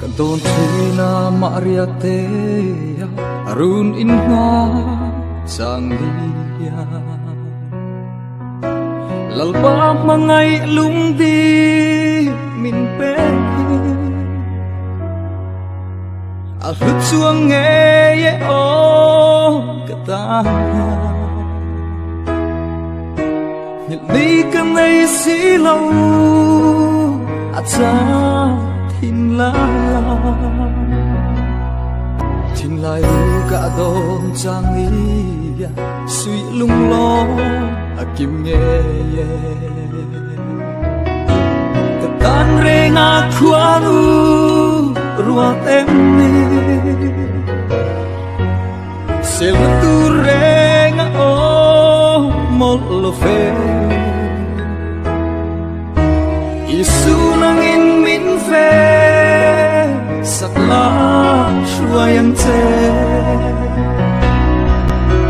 Ka dawn thina Maria te run in nga chang lia Lalpa hmangai lungdi min pe A hlu chuang nge ye o ka ta Ni ka nei si lo a cha thin la Thin lai lu ka don chang ia suy lung lo a kim nge ye Ka tan re nga khuanu ruat em ni Sel tu renga o mol lo fe Isu nangin min fe sakla hruai ang che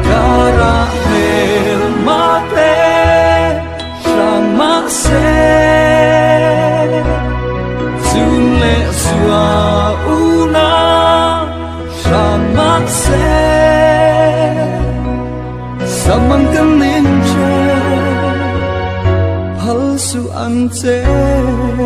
Karamel mate rang se Zun le zua una rang se Samang kan nin che phal su ang che.